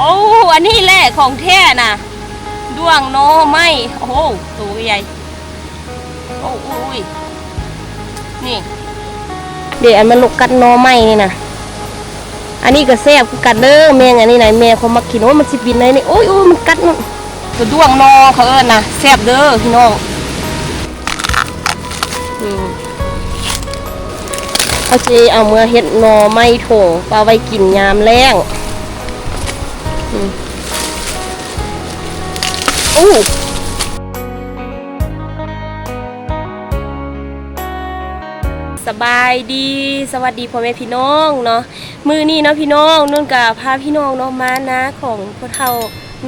ໂອ້ ອັນນີ້ແຫຼະຂອງແທ້ນະ ດ້ວງໜໍ່ໄມ້. ໂອ້ໂຫ ໂຕໃຫຍ່. ໂອ້ ໂອ້ຍ ນີ້ເດ້ ອັນມັນລົກກັດໜໍ່ໄມ້ນີ້ນະ. ອັນນີ້ກໍແຊບຄືກັນເດີ ແມງອັນນີ້ນະ ແມ່ຂ້ອຍມັກກິນ. ໂອ້ຍ ມັນຊິບິນໄດ້ນີ້. ໂອ້ຍ ໂອ້ຍ ມັນກັດເນາະ. ໂຕດ້ວງໜໍ່ເຂົາເອີ້ນນະ ແຊບເດີພີ່ນ້ອງ. ອືມ ເຮົາຊິເອົາເມືອເຮັດໜໍ່ໄມ້ຖົງ ເອົາໄວ້ກິນຍາມແລ້ງ. ອືມ ໂອ້ ສະບາຍດີ ສະຫວັດດີພໍ່ແມ່ພີ່ນ້ອງເນາະ. ມື້ນີ້ເນາະພີ່ນ້ອງ ນຸ່ນກະພາພີ່ນ້ອງເນາະ ມານາຂອງພໍ່ເຖົ້າ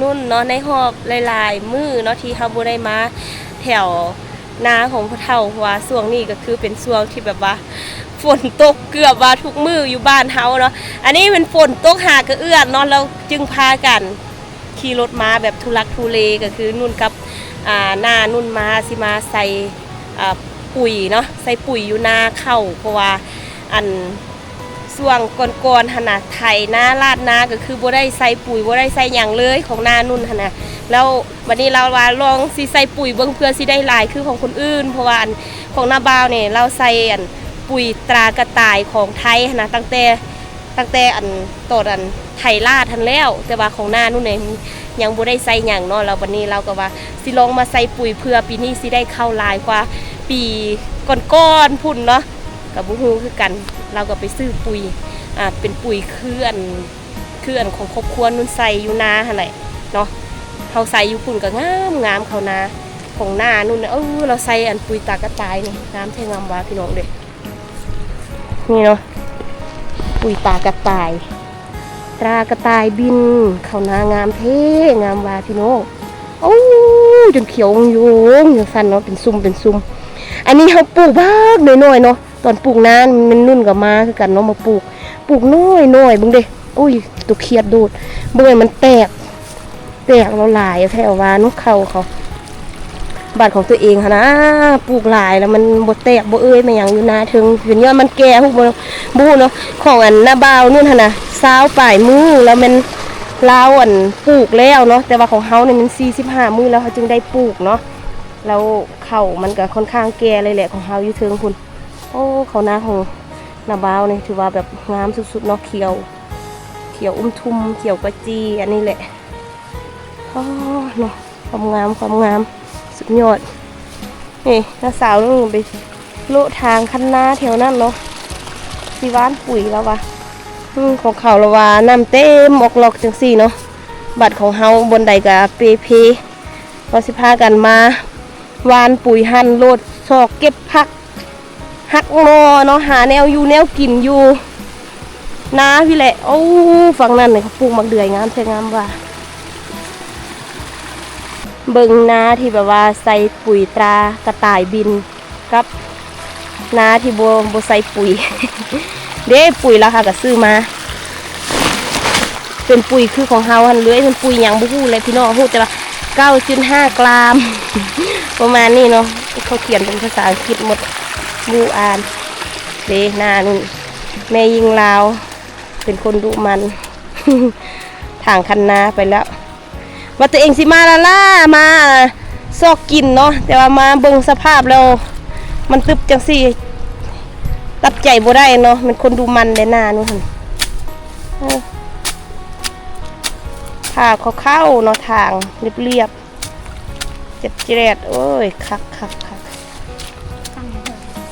ນຸ່ນເນາະ ໃນຮອບຫຼາຍໆມື້ເນາະ ທີ່ເຮົາບໍ່ໄດ້ມາແຖວນາຂອງພໍ່ເຖົ້າ ເພາະວ່າຊ່ວງນີ້ກໍຄືເປັນຊ່ວງທີ່ແບບວ່າຝົນຕົກເກືອບວ່າທຸກມື້ຢູ່ບ້ານເຮົາເນາະ. ອັນນີ້ແມ່ນຝົນຕົກຫາກະເອື້ອນເນາະ ແລ້ວຈຶ່ງພາກັນຂີ່ລົດມາແບບທຸລັກທຸເລ ກໍຄືນຸ່ນກັບ ອ່າ ນ້ານຸ່ນມາ ຊິມາໃສ່ ອ່າ ປຸ໋ຍເນາະ ໃສ່ປຸ໋ຍຢູ່ນາເຂົ້າ ເພາະວ່າອັນ ຊ່ວງກ່ອນໆຫັ້ນນະ ໄຖນາລາດນາ ກໍຄືບໍ່ໄດ້ໃສ່ປຸ໋ຍ ບໍ່ໄດ້ໃສ່ຫຍັງເລີຍຂອງນ້ານຸ່ນຫັ້ນນະ. ແລ້ວບັດນີ້ລາວວ່າລອງຊິໃສ່ປຸ໋ຍເບິ່ງ ເພື່ອຊິໄດ້ຫຼາຍຄືຂອງຄົນອື່ນ ເພາະວ່າອັນຂອງນ້າບ່າວນີ້ລາວໃສ່ອັນປຸ໋ຍຕາກະຕ່າຍຂອງໄທຫັ້ນນະ ຕັ້ງແຕ່ ຕັ້ງແຕ່ອັນຕອນອັນໄຖລາດຫັ້ນແລ້ວ ແຕ່ວ່າຂອງນ້ານຸ່ນນີ້ຍັງບໍ່ໄດ້ໃສ່ຫຍັງເນາະ. ແລ້ວບັດນີ້ລາວກໍວ່າຊິລອງມາໃສ່ປຸ໋ຍ ເພື່ອປີນີ້ຊິໄດ້ເຂົ້າຫຼາຍກວ່າປີກ່ອນໆພຸ້ນເນາະ. ກໍບໍ່ຮູ້ຄືກັນ ລາວກໍໄປຊື້ປຸ໋ຍ ອ່າ ເປັນປຸ໋ຍຄືອັນ ຄືອັນຂອງຄອບຄົວນຸ່ນໃສ່ຢູ່ນາຫັ້ນແຫຼະເນາະ. ເຮົາໃສ່ຢູ່ພຸ້ນກໍງາມໆ ເຂົ້ານາຂອງນ້ານຸ່ນ. ເອີ ລາວໃສ່ອັນປຸ໋ຍຕາກະຕ່າຍນີ້ ງາມແທ້ງາມວ່າພີ່ນ້ອງເດ້. ນີ້ເນາະ ປຸ໋ຍຕາກະຕ່າຍ ຕາກະຕ່າຍບິນ ເຂົ້ານາງາມແທ້ງາມວ່າພີ່ນ້ອງ. ໂອ້ ຈົນຂຽວຍົງຈັ່ງຊັ້ນເນາະ ເປັນຊຸ່ມເປັນຊຸ່ມ. ອັນນີ້ເຮົາປູກບັກນ້ອຍໆເນາະ ຕອນປູກນາແມ່ນນຸ່ນກໍມາຄືກັນເນາະ ມາປູກ ປູກນ້ອຍໆ ເບິ່ງເດ້. ໂອ້ຍ ໂຕຂຽດໂດດ ເບິ່ງໃຫ້ມັນແຕກ ແຕກແລ້ວຫຼາຍແທ້ວ່າເນາະ ເຂົ້າເຂົາ. ບາດຂອງຕົວເອງຫັ້ນນະ ປູກຫຼາຍແລ້ວມັນບໍ່ແຕກບໍ່ເອີຍມາຫຍັງຢູ່ໜ້າເທິງ ເປັນຍ້ອນມັນແກ່ ຮູ້ບໍ່ ບໍ່ຮູ້ເນາະ. ຂອງອັນນ້າບ່າວນຸ່ນຫັ້ນນະ ຊາວປາຍມື້ ແລ້ວແມ່ນລາວອັນປູກແລ້ວເນາະ ແຕ່ວ່າຂອງເຮົານີ້ມັນສີ່ສິບຫ້າມື້ແລ້ວ ເຮົາຈຶ່ງໄດ້ປູກເນາະ. ແລ້ວເຂົ້າມັນກໍຄ່ອນຂ້າງແກ່ເລີຍແຫຼະ ຂອງເຮົາຢູ່ເທິງພຸ້ນ. ໂອ້ ເຂົ້ານາຂອງນ້າບ່າວນີ້ຖືວ່າແບບງາມສຸດໆເນາະ ຂຽວ ຂຽວອຸ່ມທຸ່ມ ຂຽວກະຈີ ອັນນີ້ແຫຼະ. ອໍ ເນາະ ຄວາມງາມ ຄວາມງາມ ສຸດຍອດ. ນີ້ນ້າສາວໜຶ່ງໄປໂລະທາງຄັນນາແຖວນັ້ນເນາະ ຊິຫວ່ານປຸ໋ຍລາວວ່າ. ອືມ ຂອງເຂົາລາວວ່ານ້ຳເຕັມອອກລອກຈັ່ງຊີ້ເນາະ. ບາດຂອງເຮົາບ່ອນໃດກະເປເພ ເຮົາຊິພາກັນມາຫວ່ານປຸ໋ຍຫັ້ນ ໂລດຊອກເກັບຜັກ ຫັກໜໍ່ເນາະ ຫາແນວຢູ່ແນວກິນຢູ່ນາພີ້ແຫຼະ. ໂອ້ ຝັ່ງນັ້ນນີ້ເຂົາປູກໝາກເດືອຍງາມແທ້ງາມວ່າ. ເບິ່ງນາທີ່ແບບວ່າໃສ່ປຸ໋ຍຕາກະຕ່າຍບິນ ກັບນາທີ່ບໍ່ ບໍ່ໃສ່ປຸ໋ຍເດ້. ປຸ໋ຍລາວຫາກະຊື້ມາ ເປັນປຸ໋ຍຄືຂອງເຮົາຫັ້ນເລີຍ. ເປັນປຸ໋ຍຫຍັງບໍ່ຮູ້ແຫຼະພີ່ນ້ອງ ຮູ້ແຕ່ວ່າເກົ້າຈຸດຫ້າກຣາມ ປະມານນີ້ເນາະ. ເຂົາຂຽນເປັນພາສາອັງກິດໝົດ ບໍ່ອ່ານເດ້. ໜ້ານຸ່ນ ແມ່ຍິງລາວເປັນຄົນດຸໝັ່ນ ຖາງຄັນນາໄປແລ້ວ. ວ່າຕົວເອງຊິມາລ້າໆ ມາຊອກກິນເນາະ ແຕ່ວ່າມາເບິ່ງສະພາບແລ້ວ ມັນຕຶບຈັ່ງຊີ້ ຕັດໃຈບໍ່ໄດ້ເນາະ. ແມ່ນຄົນດຸໝັ່ນແດ່ໜ້ານຸ່ນ. ເອີ ຖ້າເຂົາເຂົ້າເນາະ ທາງລຽບໆ ແຈດໆ. ໂອ້ຍ ຄັກໆໆ.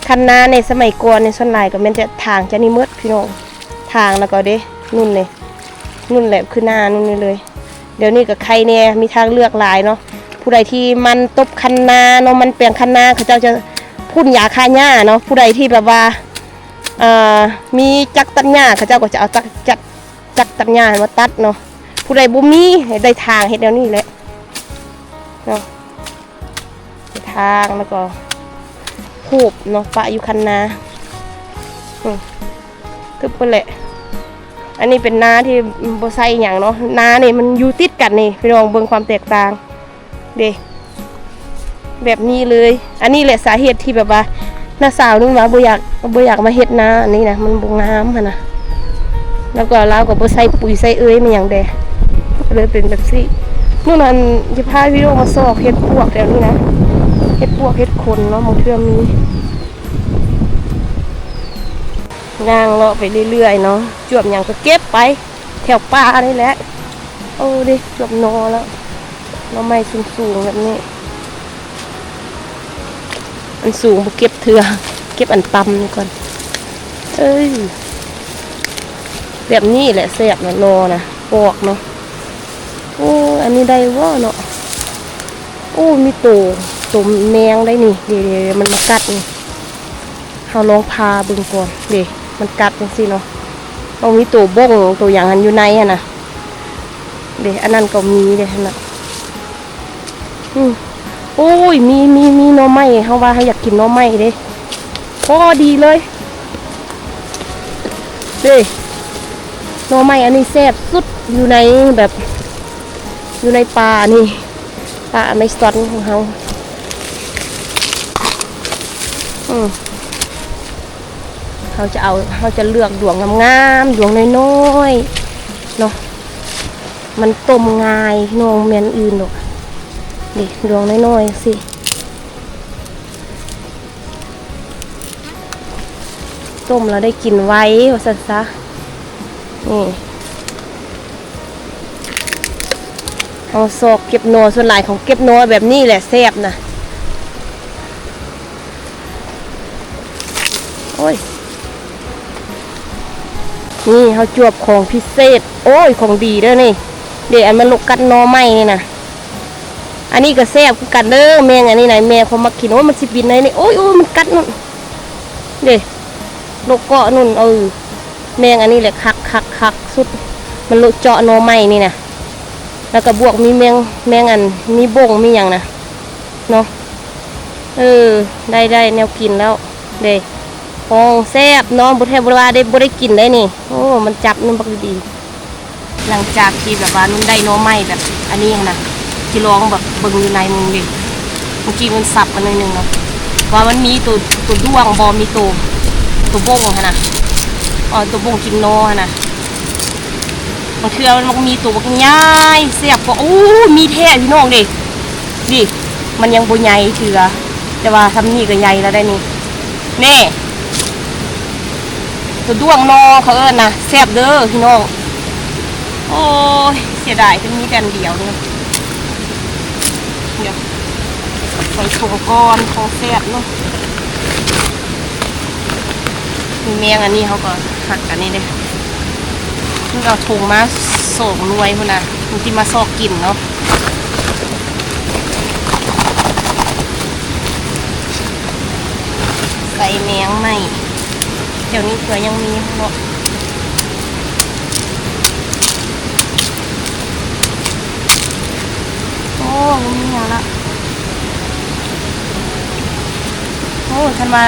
ຄັນນາໃນສະໄໝກ່ອນນີ້ ສ່ວນຫຼາຍກໍແມ່ນຈະທາງຈາກນີ້ໝົດພີ່ນ້ອງ. ທາງແລ້ວກໍເດ້ ນຸ່ນນີ້ ນຸ່ນແຫຼະ ຄືໜ້ານຸ່ນນີ້ເລີຍ. ດຽວນີ້ກໍໄຄແດ່ ມີທາງເລືອກຫຼາຍເນາະ. ຜູ້ໃດທີ່ໝັ່ນຕົບຄັນນາເນາະ ໝັ່ນແປງຄັນນາ ເຂົາເຈົ້າຈະພົ່ນຢາຂ້າຫຍ້າເນາະ. ຜູ້ໃດທີ່ແບບວ່າ ເອີ ມີຈັກຕັດຫຍ້າ ເຂົາເຈົ້າກໍຈະເອົາຈັກ ຈັກ ຈັກຕັດຫຍ້າໃຫ້ມາຕັດເນາະ. ຜູ້ໃດບໍ່ມີ ໃຫ້ໄດ້ທາງເຮັດແນວນີ້ແຫຼະເນາະ. ເຮັດທາງ ແລ້ວກໍຮູບເນາະ ປະຢູ່ຄັນນາ ອືມ ຕຶບພຸ້ນແຫຼະ. ອັນນີ້ເປັນນາທີ່ບໍ່ໃສ່ຫຍັງເນາະ. ນານີ້ມັນຢູ່ຕິດກັນນີ້ ພີ່ນ້ອງເບິ່ງຄວາມແຕກຕ່າງເດ້ ແບບນີ້ເລີຍ. ອັນນີ້ແຫຼະສາເຫດທີ່ແບບວ່າ ນ້າສາວນີ້ວ່າບໍ່ຢາກ ບໍ່ຢາກມາເຮັດນາອັນນີ້ນະ ມັນບໍ່ງາມຫັ້ນນະ. ແລ້ວກໍລາວກໍບໍ່ໃສ່ປຸ໋ຍໃສ່ເອີຍແມ່ນຫຍັງແດ່. ເລີຍເປັນແບບຊີ້. ມື້ນັ້ນຈະພາວິດີໂອມາຊອກເຫັດປວກແຖວນີ້ນະ ເຫັດປວກເຫັດຂົນເນາະ ບາງເທື່ອມີ. ຍ່າງເລາະໄປເລື້ອຍໆເນາະ ຈວບຫຍັງກໍເກັບໄປ ແຖວປ່ານີ້ແຫຼະ. ໂອ້ ເດ້ ຈວບໜໍ່ແລ້ວ ໜໍ່ໄມ້ສູງໆແບບນີ້. ອັນສູງບໍ່ເກັບເທື່ອ ເກັບອັນຕ່ຳນີ້ກ່ອນ. ເອີຍ ແບບນີ້ແຫຼະແຊບນະ ໜໍ່ນະ ປອກເນາະ. ໂອ້ ອັນນີ້ໄດ້ບໍ່ເນາະ. ໂອ້ ມີໂຕ ໂຕແມງໄດ໋ນີ້ ເດ ເດ ມັນມາກັດນີ້. ເຮົາລອງຜ່າເບິ່ງກ່ອນ ເດ້ ມັນກັດຈັ່ງຊີ້ເນາະ. ຕ້ອງມີໂຕບົ້ງໂຕຫຍັງຫັ້ນຢູ່ໃນຫັ້ນນະ ເດ້ ອັນນັ້ນກໍມີເດ້ຫັ້ນນະ. ອືມ ໂອ້ຍ ມີ ມີ ມີໜໍ່ໄມ້ ເຮົາວ່າເຮົາຢາກກິນໜໍ່ໄມ້ເດ້ ພໍດີເລີຍ ເດ້. ໜໍ່ໄມ້ອັນນີ້ແຊບສຸດຢູ່ໃນແບບ ຢູ່ໃນປ່ານີ້ ປ່າອາເມຊອນຂອງເຮົາ. ອືມ ເຮົາຈະເອົາ ເຮົາຈະເລືອກດວງງາມໆ ດວງນ້ອຍໆເນາະ. ມັນຕົ້ມງ່າຍ ນ້ອງ ແມ່ນອື່ນດອກ ນີ້ ດວງນ້ອຍໆຊີ້ ຕົ້ມແລ້ວໄດ້ກິນໄວ ວ່າຊັ້ນຊະ. ນີ້ ເຮົາຊອກເກັບໜໍ່ ສ່ວນຫຼາຍເຂົາເກັບໜໍ່ແບບນີ້ແຫຼະແຊບນະ. ໂອ້ຍ ນີ້ເຮົາຈວບຂອງພິເສດ ໂອ້ຍ ຂອງດີເດີນີ້ ເດ ອັນມັນລົກກັດໜໍ່ໄມ້ນີ້ນະ. ອັນນີ້ກໍແຊບຄືກັນເດີ ແມງອັນນີ້ນະ ແມ່ຂ້ອຍມັກກິນ. ໂອ້ຍ ມັນຊິບິນໄດ້ນີ້ ໂອ້ຍ ໂອ້ຍ ມັນກັດນັ້ນ ເດ້ ລົກເກາະນັ້ນ. ເອີ ແມງອັນນີ້ແຫຼະຄັກໆໆສຸດ ມັນໂລະເຈາະໜໍ່ໄມ້ນີ້ນະ. ແລ້ວກໍບວກມີແມງ ແມງອັນ ມີບົ້ງມີຫຍັງນະເນາະ. ເອີ ໄດ້ ໄດ້ແນວກິນແລ້ວເດ້ ຂອງແຊບເນາະ. ບໍ່ແທ້ບໍ່ວ່າໄດ້ ບໍ່ໄດ້ກິນໄດ້ນີ້. ໂອ້ ມັນຈັບນັ້ນບັກດີ. ຫຼັງຈາກທີ່ແບບວ່ານຸ່ນໄດ້ໜໍ່ໄມ້ແບບອັນນີ້ຫັ້ນນະ ຊິລອງແບບເບິ່ງຢູ່ໃນມັນເດ້. ເມື່ອກີ້ມັນສັບມາໜ້ອຍໜຶ່ງເນາະ ວ່າມັນມີໂຕ ໂຕດ້ວງບໍ່ ມີໂຕ ໂຕບົ້ງຫັ້ນນະ ເອີ ໂຕບົ້ງກິນໜໍ່ຫັ້ນນະ. ບາງເທື່ອມັນມີໂຕບັກໃຫຍ່ແຊບກວ່າ. ໂອ້ ມີແທ້ພີ່ນ້ອງເດ້ ນີ້ ມັນຍັງບໍ່ໃຫຍ່ເທື່ອ ແຕ່ວ່າຊ່ຳນີ້ກໍໃຫຍ່ແລ້ວໄດ໋ນີ້. ແນ່ ໂຕດ້ວງໜໍ່ເຂົາເອີ້ນນະ ແຊບເດີພີ່ນ້ອງ. ໂອ້ຍ ເສຍດາຍ ມັນມີແຕ່ອັນດຽວນີ້. ດຽວ ໃສ່ຖົງກ່ອນ ຂອງແຊບເນາະ. ມີແມງອັນນີ້ ເຮົາກໍຫັກອັນນີ້ເດ້. ມັນເອົາຖົງມາສອງໜ່ວຍພຸ້ນນະ ມັນຊິມາຊອກກິນເນາະ. ໃສ່ແມງໃໝ່ ແຖວນີ້ເທື່ອຍັງມີເນາະ. ໂອ້ ບໍ່ມີຫຍັງລະ. ໂອ້ ຄັນວ່າ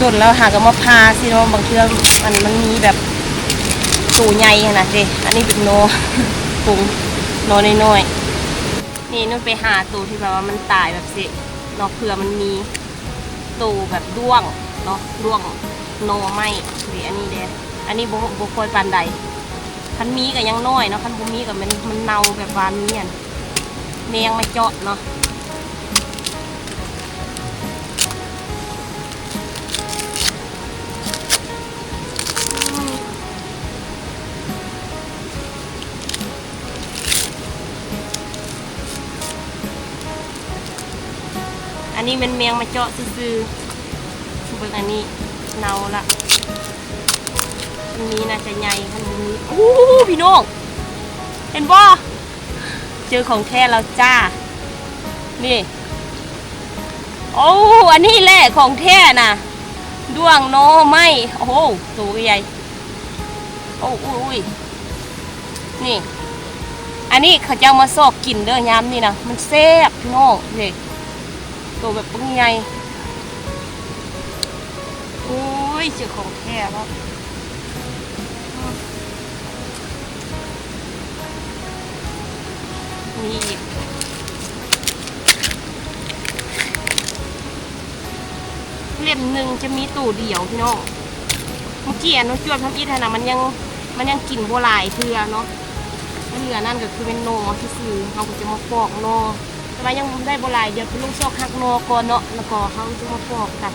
ດົນແລ້ວຫາກໍມາຜ່າຊິເນາະ. ບາງເທື່ອອັນມັນມີແບບໂຕໃຫຍ່ຫັ້ນນະເດ້. ອັນນີ້ເປັນໜໍ່ ປົງ ໜໍ່ນ້ອຍໆ. ນີ້ນຸ່ນໄປຫາໂຕທີ່ແບບວ່າມັນຕາຍແບບຊີ້ເນາະ ເພື່ອມັນມີໂຕແບບດ້ວງເນາະ ດ້ວງໜໍ່ໄມ້ເດ້. ອັນນີ້ເດ້ ອັນນີ້ບໍ່ ບໍ່ຄ່ອຍປານໃດ. ຄັນມີກໍຍັງນ້ອຍເນາະ ຄັນບໍ່ມີກໍມັນ ມັນເນົ່າ ແບບວ່າມີອັນ ແມງມາເຈາະເນາະ. ອັນນີ້ແມ່ນແມງມາເຈາະຊື່ໆ. ເບິ່ງອັນນີ້ເນົ່າລະ. ອັນນີ້ໜ້າຈະໃຫຍ່ ຄັນບໍ່ມີ. ໂອ້ ພີ່ນ້ອງ ເຫັນບໍ່? ເຈີຂອງແທ້ແລ້ວຈ້າ ນີ້. ໂອ້ ອັນນີ້ແຫຼະຂອງແທ້ນະ ດ້ວງໜໍ່ໄມ້. ໂອ້ໂຫ ໂຕໃຫຍ່. ໂອ້ ອຸ້ຍ ນີ້ ອັນນີ້ເຂົາເຈົ້າມາຊອກກິນເດີ ຍາມນີ້ນະ ມັນແຊບພີ່ນ້ອງ. ນີ້ ໂຕແບບປຶ້ງໃຫຍ່. ໂອ້ຍ ເຈີຂອງແທ້ແລ້ວ. ມີອີກ ເຫຼັ້ມໜຶ່ງຈະມີໂຕດຽວພີ່ນ້ອງ. ເມື່ອກີ້ອັນນ້ອງຈວບທຳອິດຫັ້ນນະ ມັນຍັງ ມັນຍັງກິນບໍ່ຫຼາຍເທື່ອເນາະ. ມັນ ເຫຼືອນັ້ນກໍຄືແມ່ນໜໍ່ຊື່ໆ ເຮົາກໍຈະມາປອກໜໍ່ ແຕ່ວ່າຍັງໄດ້ບໍ່ຫຼາຍ ດຽວໄປລົງຊອກຫັກໜໍ່ກ່ອນເນາະ ແລ້ວກໍເຮົາຈະມາປອກກັນ.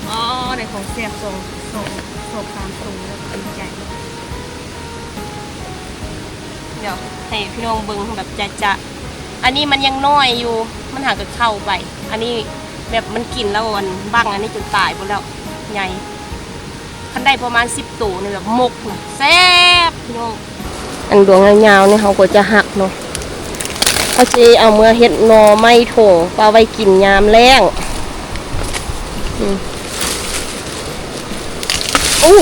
ອໍ ໄດ້ຂອງແຊບສອງ ສອງ ສອງສາມໂຕແລ້ວ ດີໃຈ. ດຽວໃຫ້ພີ່ນ້ອງເບິ່ງແບບຈະໆ ອັນນີ້ມັນຍັງນ້ອຍຢູ່ ມັນຫາກໍເຂົ້າໄປ ອັນນີ້ແບບມັນກິນແລ້ວ ອັນບັ້ງອັນນີ້ຈົນຕາຍໝົດແລ້ວ ໃຫຍ່. ຄັນໄດ້ປະມານສິບໂຕນີ້ແບບໝົກນະ ແຊບພີ່ນ້ອງ. ອັນດວງຍາວໆນີ້ເຮົາກໍຈະຫັກເນາະ ເຮົາຊິເອົາເມືອເຮັດໜໍ່ໄມ້ຖົງ ເອົາໄວ້ກິນຍາມແລ້ງ. ອືມ ໂອ້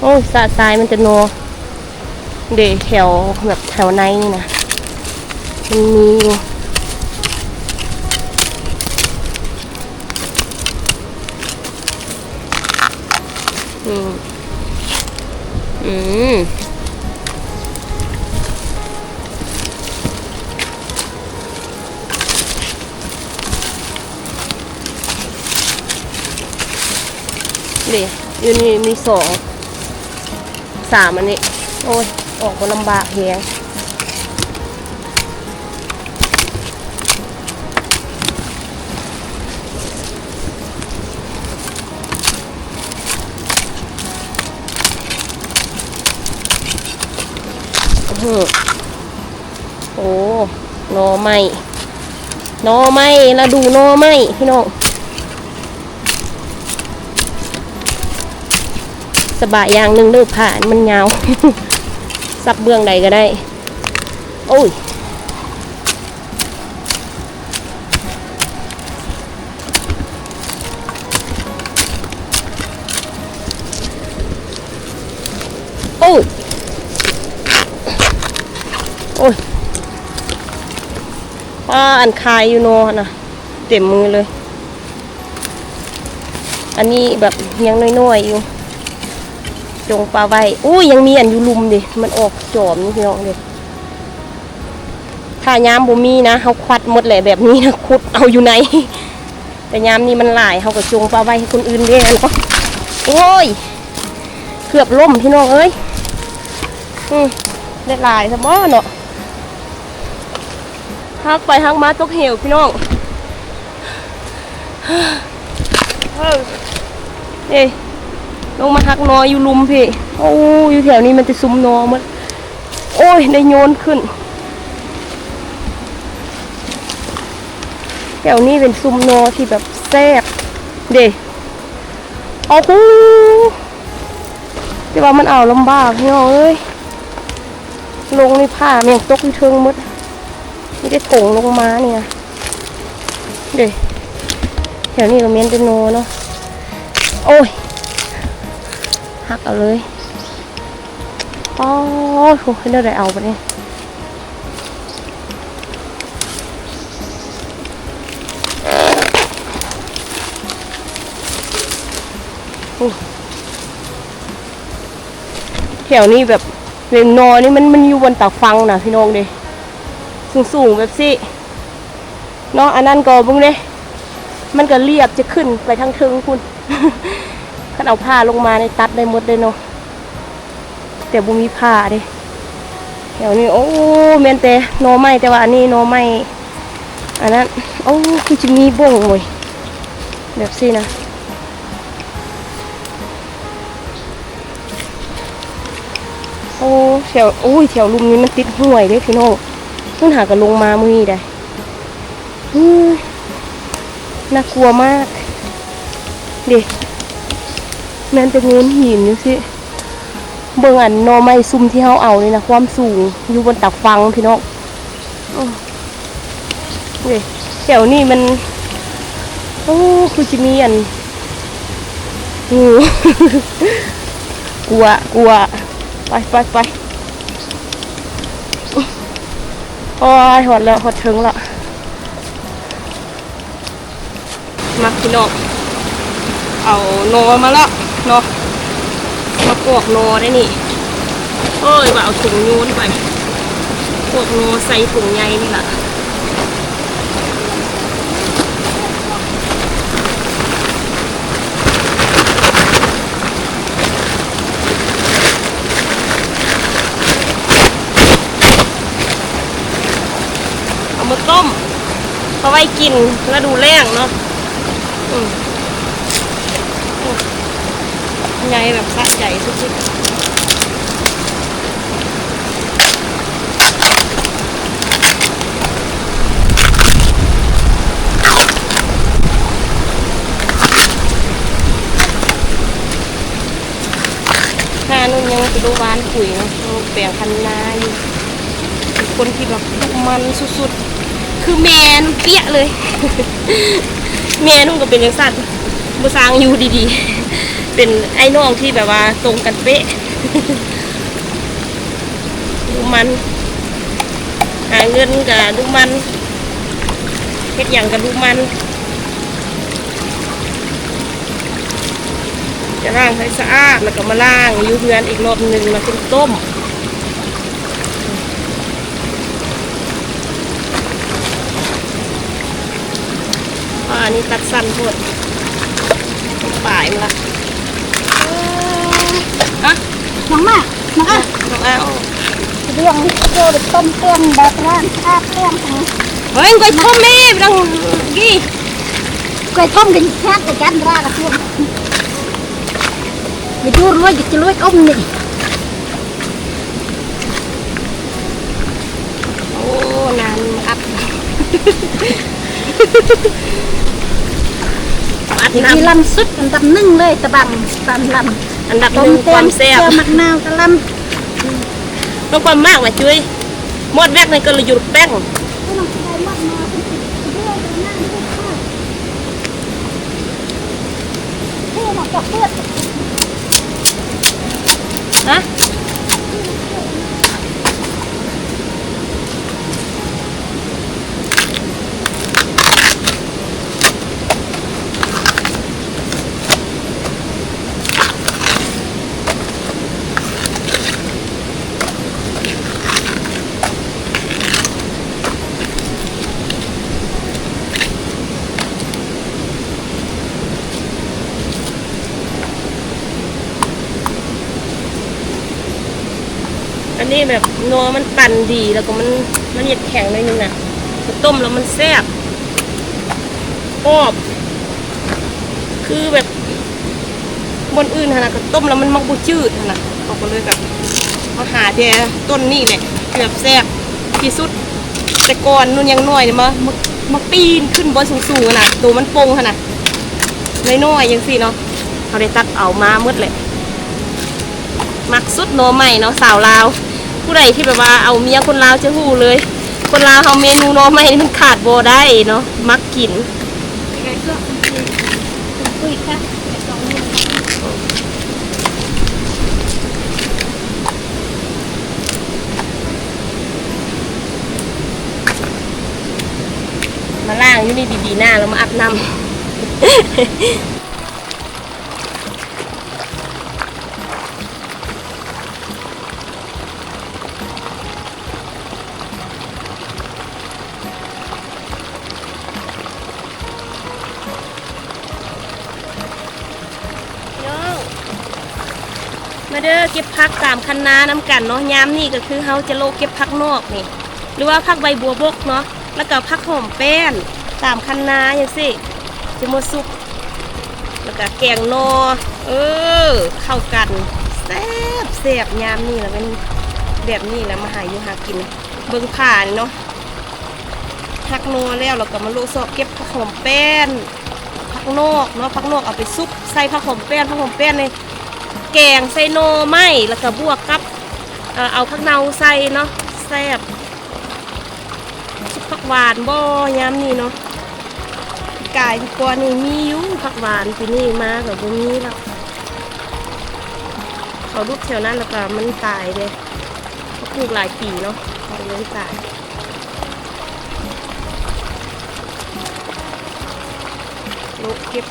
ໂອ້ຍ ສະສາຍມັນຈະໜໍ່. ເດ ແຖວແບບແຖວໃນນີ້ນະ ມັນມີຢູ່. ອືມ ອືມ ເດ ຢູ່ນີ້ມີສອງ ສາມອັນນີ້ ໂອ້ຍ ອອກບໍ່ລຳບາກແຮງ. ໂອ້ ໜໍ່ໄມ້ ໜໍ່ໄມ້ ລະດູໜໍ່ໄມ້ພີ່ນ້ອງ. ສະບາຍຢ່າງໜຶ່ງເດີ້ ຜ້າມັນຍາວ ສັບເບື້ອງໃດກໍໄດ້. ໂອ້ຍ ໂອ້ຍ ໂອ້ຍ ປ້າ ອັນຄາຍຢູ່ເນາະ ຫັ້ນນະ ເຕັມມືເລີຍ. ອັນນີ້ແບບຍັງນ້ອຍໆຢູ່ ຈົ່ງປະໄວ້. ໂອ້ຍ ຍັງມີອັນຢູ່ລຸ່ມເດ ມັນອອກຈອມນີ້ພີ່ນ້ອງເດ. ຖ້າຍາມບໍ່ມີນະ ເຮົາຄວັດໝົດແຫຼະ ແບບນີ້ນະ ຂຸດເອົາຢູ່ໃນ. ແຕ່ຍາມນີ້ມັນຫຼາຍ ເຮົາກໍຈົ່ງປະໄວ້ໃຫ້ຄົນອື່ນເດ້ເນາະ. ໂອ້ຍ ເກືອບລົ້ມພີ່ນ້ອງເອີຍ. ອືມ ໄດ້ຫຼາຍຊະບໍ່ເນາະ. ຫັກໄປຫັກມາຕົກເຫວພີ່ນ້ອງ. ເອີ ເອີ ລົງມາຫັກໜໍ່ຢູ່ລຸ່ມພີ້. ໂອ້ ຢູ່ແຖວນີ້ມັນຈະຊຸມໜໍ່ໝົດ. ໂອ້ຍ ໄດ້ໂຍນຂຶ້ນ. ແຖວນີ້ເປັນຊຸມໜໍ່ທີ່ແບບແຊບເດ້. ໂອ້ໂຫ ແຕ່ວ່າມັນເອົາລຳບາກພີ່ນ້ອງເອີຍ. ລົງນີ້ຜ້າແມ່ງຕົກຢູ່ເທິງໝົດ ມີແຕ່ຖົງລົງມານີ້ນະ. ເດ້ ແຖວນີ້ກໍແມ່ນແຕ່ໜໍ່ເນາະ. ໂອ້ຍ ຫັກເອົາເລີຍ. ໂອ້ໂຫ ເຮັດແນວໃດເອົາບາດນີ້. ໂອ້ ແຖວນີ້ແບບ ເປັນໜໍ່ນີ້ມັນ ມັນຢູ່ບົນຕາຝັ່ງນະພີ່ນ້ອງເດ້ ສູງໆແບບຊີ້ເນາະ. ອັນນັ້ນກໍເບິ່ງເດ້ ມັນກໍລຽບຈະຂຶ້ນໄປທາງເທິງພຸ້ນ. ຄັນເອົາພ້າລົງມານີ້ຕັດໄດ້ໝົດເດ້ເນາະ ແຕ່ບໍ່ມີພ້າເດ້. ແຖວນີ້ ໂອ້ ແມ່ນແຕ່ໜໍ່ໄມ້ ແຕ່ວ່າອັນນີ້ໜໍ່ໄມ້ ອັນນັ້ນ ໂອ້ ຄືຈະມີບົ້ງເວີຍ ແບບຊີ້ນະ. ໂອ້ ແຖວ ໂອ້ຍ ແຖວລຸ່ມນີ້ມັນຕິດຫ້ວຍເດ້ພີ່ນ້ອງ ເພິ່ນຫາກໍລົງມາມື້ນີ້ໄດ໋. ອື ໜ້າກົວມາກເດ້ ແມ່ນແຕ່ໂງ່ນຫີນຈັ່ງຊີ້. ເບິ່ງອັນໜໍ່ໄມ້ຊຸມທີ່ເຮົາເອົານີ້ນະ ຄວາມສູງຢູ່ບົນຕາຝັ່ງພີ່ນ້ອງ. ເອີ ເດ້ ແຖວນີ້ມັນ ໂອ້ ຄືຊິມີອັນ ງູ ກົວ ກົວ ໄປ ໄປ ໄປ. ໂອ້ຍ ຮອດແລ້ວ ຮອດເທິງແລ້ວ. ມາພີ່ນ້ອງ ເອົາໜໍ່ມາແລ້ວເນາະ ມາປອກໜໍ່ໄດ້ນີ້. ໂອ້ຍ ວ່າເອົາຖົງໂຍນໄປ ປອກໜໍ່ໃສ່ຖົງໃຫຍ່ນີ້ລະ. ໄປກິນລະດູແລ້ງເນາະ. ອືມ ໃຫຍ່ແບບສະໃຈສຸດໆ. ຫາໜູນຍັງໄປໂລຫວ່ານປຸ໋ຍເນາະ, ຍັງແປງຄັນນາຢູ່. ເປັນຄົນທີ່ແບບດຸໝັ່ນສຸດໆ ຄືແມ່ໜູນເປະເລີຍ. ແມ່ໜູນກໍເປັນຈັ່ງຊັ້ນ ບໍ່ຊ່າງຢູ່ດີໆ ເປັນອ້າຍນ້ອງທີ່ແບບວ່າຕົງກັນເປະ. ດຸໝັ່ນ ຫາເງິນກໍດຸໝັ່ນ ເຮັດຫຍັງກໍດຸໝັ່ນ. ຈະລ້າງໃຫ້ສະອາດ ແລ້ວກໍມາລ້າງຢູ່ເຮືອນອີກລອບໜຶ່ງ ແລ້ວຈຶ່ງຕົ້ມ. ອ່າ ອັນນີ້ຕັດສັ້ນໂພດ ປາຍມັນລະ. ຮະ? ນ້ອງມາ ນ້ອງອາ ນ້ອງອາ ດຽວໂຈໄປຕົ້ມແປ້ງ ແບບລ້າງສະອາດແປ້ງ. ເຮີ້ຍ ກ້ອຍຖົ່ມແມ່ ດັງກີ້ ກ້ອຍຖົ່ມກັນແຮງກັນລະ ໄປດູດລວຍ ຈະລວຍອົມນີ້. ໂອ້ ນານອັດ ອັດນ້ຳ ລຳສຸດອັນດັບໜຶ່ງເລີຍ ຕະບັງຕາມລຳ ອັນດັບໜຶ່ງຄວາມແຊບ ເຈີໝາກນາວກະລຳ. ນ້ອງຄວາມມາກວ່າຈຸ້ຍ ໝົດແມັກໃນກໍລະຍຸດແປ້ງ. ຮະ? ອັນນີ້ແບບໜໍ່ມັນປັ່ນດີ ແລ້ວກໍມັນ ມັນຢາກແຂງໜ້ອຍໜຶ່ງນະ ຕົ້ມແລ້ວມັນແຊບ ກອບ ຄືແບບ ບ່ອນອື່ນຫັ້ນນະ ກໍຕົ້ມແລ້ວມັນມັກບໍ່ຈືດຫັ້ນນະ ເຮົາກໍເລີຍແບບມາຫາແຕ່ຕົ້ນນີ້ແຫຼະ ທີ່ແບບແຊບທີ່ສຸດ. ແຕ່ກ່ອນໜູນຍັງນ້ອຍນີ້ ມາ ມາ ມາປີນຂຶ້ນບ່ອນສູງໆຫັ້ນນະ ໂຕມັນປົ່ງຫັ້ນນະ ນ້ອຍໆຈັ່ງຊີ້ເນາະ ເຮົາໄດ້ຕັດເອົາມາໝົດແຫຼະ. ມັກສຸດໜໍ່ໄມ້ເນາະ ສາວລາວ ຜູ້ໃດທີ່ແບບວ່າເອົາເມຍຄົນລາວຈະຮູ້ເລີຍ ຄົນລາວເຮົາເມນູໜໍ່ໄມ້ນີ້ມັນຂາດບໍ່ໄດ້ເນາະ ມັກກິນ. ມາລ້າງຢູ່ນີ້ດີໆ ໜ້າແລ້ວມາອາບນ້ຳ. ພີ່ນ້ອງ ມາເດີ ເກັບຜັກຕາມຄັນນານຳກັນເນາະ. ຍາມນີ້ກໍຄືເຮົາຈະໂລະເກັບຜັກນອກນີ້ ຫຼືວ່າຜັກໃບບົວບົກເນາະ ແລ້ວກໍຜັກຫອມແປ້ນຕາມຄັນນາຈັ່ງຊີ້ ຈະມາສຸກ ແລ້ວກໍແກງໜໍ່ ເອີ ເຂົ້າກັນ ແຊບໆ. ຍາມນີ້ລະແມ່ນແບບນີ້ລະ ມາຫາຢູ່ຫາກິນ. ເບິ່ງຜານີ້ເນາະ ຫັກໜໍ່ແລ້ວ ແລ້ວກໍມາໂລະຊອກເກັບຜັກຫອມແປ້ນ ຜັກນອກເນາະ ຜັກນອກເອົາໄປສຸກໃສ່ຜັກຫອມແປ້ນ ຜັກຫອມແປ້ນນີ້ແກງໃສ່ໜໍ່ໄມ້ ແລ້ວກໍບວກກັບ ເອີ ເອົາຜັກເນົ່າໃສ່ເນາະ ແຊບ. ສຸກຜັກຫວານບໍ່ຍາມນີ້ເນາະ ປີກາຍປີກ່ອນນີ້ມີຢູ່ຜັກຫວານ ປີນີ້ມາກໍບໍ່ມີແລ້ວ ເຂົາດຸດແຖວນັ້ນ ແລ້ວກໍມັນຕາຍເດ້ ເຂົາປູກຫຼາຍປີເນາະ ມັນເລີຍຕາຍ. ໂລະເກັບ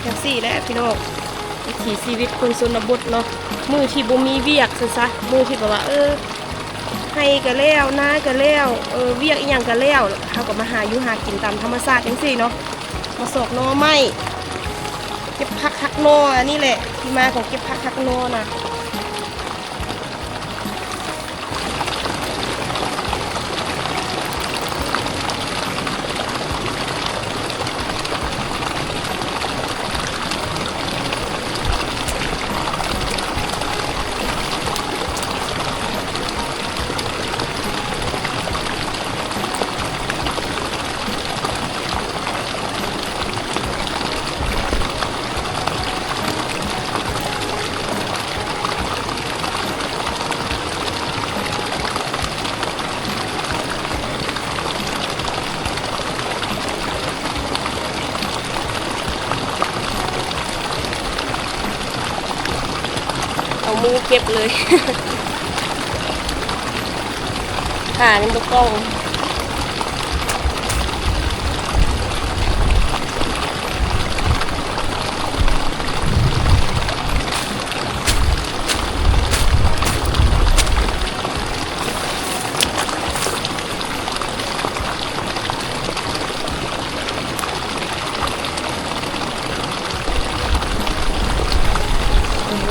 ຈັ່ງຊີ້ແຫຼະພີ່ນ້ອງ ວິຖີຊີວິດຄົນຊົນນະບົດເນາະ ມື້ທີ່ບໍ່ມີວຽກຊັ້ນຊະ ມື້ທີ່ແບບວ່າ ເອີ ໄຮ່ກໍແລ້ວ ນາກໍແລ້ວ ເອີ ວຽກອີ່ຫຍັງກໍແລ້ວ ເຮົາກໍມາຫາຢູ່ຫາກິນຕາມທຳມະຊາດຈັ່ງຊີ້ເນາະ ມາຊອກໜໍ່ໄມ້ ເກັບຜັກຫັກໜໍ່ ອັນນີ້ແຫຼະທີ່ມາຂອງເກັບຜັກຫັກໜໍ່ນະ. ມືເຈັບເລີຍ ຂາຍັງບໍ່ຄ່ອງ.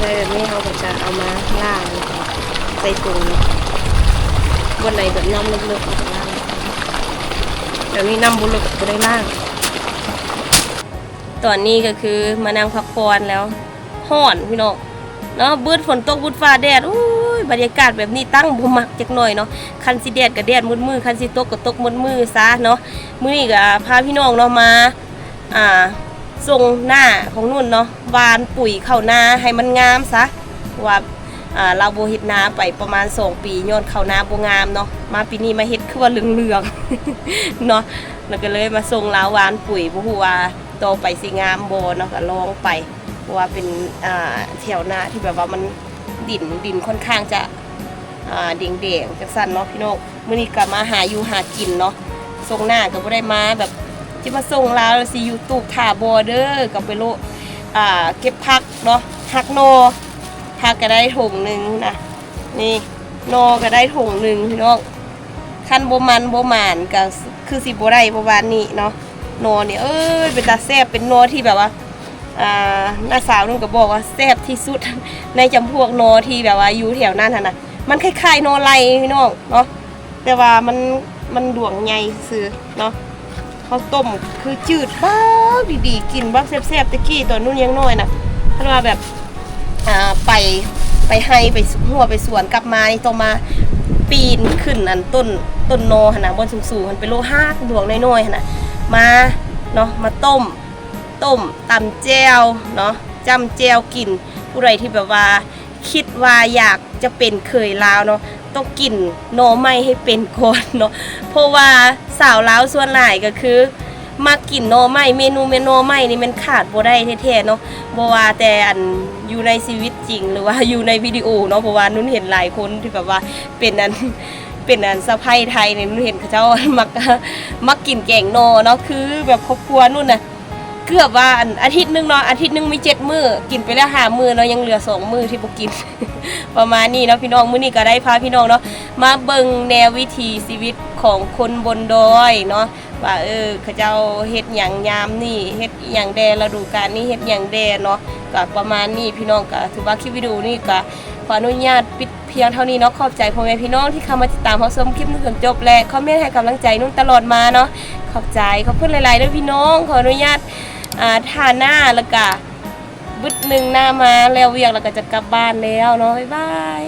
ໄດ້ແບບນີ້ເຮົາກໍຈະເອົາມາລ້າງ ໃສ່ຖົງ ບ່ອນໃດແບບນ້ຳເລິກໆ ເຮົາກໍລ້າງ. ແບບນີ້ນ້ຳບໍ່ເລິກກໍບໍ່ໄດ້ລ້າງ. ຕອນນີ້ກໍຄືມານັ່ງພັກຜ່ອນແລ້ວ ຮ້ອນພີ່ນ້ອງເນາະ ບຶດຝົນຕົກບຶດຟ້າແດດ. ໂອ້ຍ ບັນຍາກາດແບບນີ້ຕັ້ງບໍ່ມັກຈັກໜ້ອຍເນາະ. ຄັນຊິແດດກໍແດດໝົດມື້ ຄັນຊິຕົກກໍຕົກໝົດມື້ຊະເນາະ. ມື້ນີ້ກໍພາພີ່ນ້ອງເນາະ ມາ ອ່າ ສົ່ງນ້າຂອງນຸ່ນເນາະ ຫວ່ານປຸ໋ຍເຂົ້ານາໃຫ້ມັນງາມຊະ ເພາະວ່າ ອ່າ ລາວບໍ່ເຮັດນາໄປປະມານສອງປີ ຍ້ອນເຂົ້ານາບໍ່ງາມເນາະ. ມາປີນີ້ມາເຮັດຄືວ່າເຫຼືອງໆ ເນາະ ແລ້ວກໍເລີຍມາສົ່ງລາວຫວ່ານປຸ໋ຍ. ບໍ່ຮູ້ວ່າຕໍ່ໄປຊິງາມບໍ່ເນາະ ກໍລອງໄປ ເພາະວ່າເປັນ ອ່າ ແຖວນາທີ່ແບບວ່າມັນ ດິນ ດິນຄ່ອນຂ້າງຈະ ອ່າ ແດງໆ ຈັ່ງຊັ້ນເນາະພີ່ນ້ອງ. ມື້ນີ້ກໍມາຫາຢູ່ຫາກິນເນາະ ສົ່ງໜ້າກໍບໍ່ໄດ້ມາແບບ ຊິມາສົ່ງລາວແລ້ວຊິຢູ່ຕູບຖ້າບໍ່ເດີ. ກໍໄປໂລະ ອ່າ ເກັບຜັກເນາະ ຫັກໜໍ່ ຜັກກໍໄດ້ຖົງໜຶ່ງນະ ນີ້ ໜໍ່ກໍໄດ້ຖົງໜຶ່ງພີ່ນ້ອງ. ຄັນບໍ່ໝັ່ນບໍ່ໝານກໍຄືຊິບໍ່ໄດ້ປະມານນີ້ເນາະ. ໜໍ່ນີ້ ເອີຍ ເປັນຕາແຊບ ເປັນໜໍ່ທີ່ແບບວ່າ ອ່າ ນ້າສາວນຸ່ນກໍບອກວ່າແຊບທີ່ສຸດໃນຈຳພວກໜໍ່ທີ່ແບບວ່າຢູ່ແຖວນັ້ນຫັ້ນນະ. ມັນຄ້າຍໆໜໍ່ໄລ່ພີ່ນ້ອງເນາະ ແຕ່ວ່າມັນ ມັນດວງໃຫຍ່ຊື່ເນາະ. ເຮົາຕົ້ມຄືຈືດບັກດີໆ ກິນບັກແຊບໆ. ແຕ່ກີ້ຕອນນຸ່ນຍັງນ້ອຍນະ ຄັນວ່າແບບ ອ່າ ໄປ ໄປໄຮ່ ໄປຮົ້ວ ໄປສວນ ກັບມານີ້ຕ້ອງມາປີນຂຶ້ນອັນຕົ້ນ ຕົ້ນໜໍ່ຫັ້ນນະ ບ່ອນສູງໆ ຫັ້ນ ໄປໂລະຮາກດວງນ້ອຍໆຫັ້ນນະ ມາເນາະ ມາຕົ້ມ ຕົ້ມ ຕຳແຈ່ວເນາະ ຈ້ຳແຈ່ວກິນ. ຜູ້ໃດທີ່ແບບວ່າຄິດວ່າຢາກຈະເປັນເຂີຍລາວເນາະ ຕ້ອງກິນໜໍ່ໄມ້ໃຫ້ເປັນກ່ອນເນາະ ເພາະວ່າສາວລາວສ່ວນຫຼາຍກໍຄືມັກກິນໜໍ່ໄມ້. ເມນູແມ່ນໜໍ່ໄມ້ນີ້ແມ່ນຂາດບໍ່ໄດ້ແທ້ໆເນາະ ບໍ່ວ່າແຕ່ອັນຢູ່ໃນຊີວິດຈິງ ຫຼືວ່າຢູ່ໃນວິດີໂອເນາະ ເພາະວ່ານຸ່ນເຫັນຫຼາຍຄົນທີ່ແບບວ່າເປັນອັນ ເປັນອັນສະໃພ້ໄທນີ້ ນຸ່ນເຫັນເຂົາເຈົ້າມັກ ມັກກິນແກງໜໍ່ເນາະ. ຄືແບບຄອບຄົວນຸ່ນນະ ເກືອບວ່າອັນອາທິດໜຶ່ງເນາະ ອາທິດໜຶ່ງມີເຈັດມື້ ກິນໄປແລ້ວຫ້າມື້ເນາະ ຍັງເຫຼືອສອງມື້ທີ່ບໍ່ກິນ ປະມານນີ້ເນາະພີ່ນ້ອງ. ມື້ນີ້ກໍໄດ້ພາພີ່ນ້ອງເນາະ ມາເບິ່ງແນວວິຖີຊີວິດຂອງຄົນບົນດອຍເນາະ ວ່າ ເອີ ເຂົາເຈົ້າເຮັດຫຍັງຍາມນີ້ ເຮັດອີ່ຫຍັງແດ່ ລະດູການນີ້ເຮັດຫຍັງແດ່ເນາະ. ກໍປະມານນີ້ພີ່ນ້ອງ ກໍຖືວ່າຄລິບວິດີໂອນີ້ກໍຂໍອະນຸຍາດປິດ ພຽງເທົ່ານີ້ເນາະ. ຂອບໃຈພໍ່ແມ່ພີ່ນ້ອງທີ່ເຂົ້າມາຕິດຕາມຮັບຊົມຄລິບນີ້ຈົນຈົບ ແລະ ຄອມເມັນໃຫ້ກຳລັງໃຈນຸ່ນຕະຫຼອດມາເນາະ. ຂອບໃຈ ຂອບຄຸນຫຼາຍໆເດີພີ່ນ້ອງ. ຂໍອະນຸຍາດ ອ່າ ຖ້າໜ້າ ແລ້ວກະບຶດໜຶ່ງໜ້າມາແລ້ວວຽກ ແລ້ວກະຈະກັບບ້ານແລ້ວເນາະ. ບາຍບາຍ.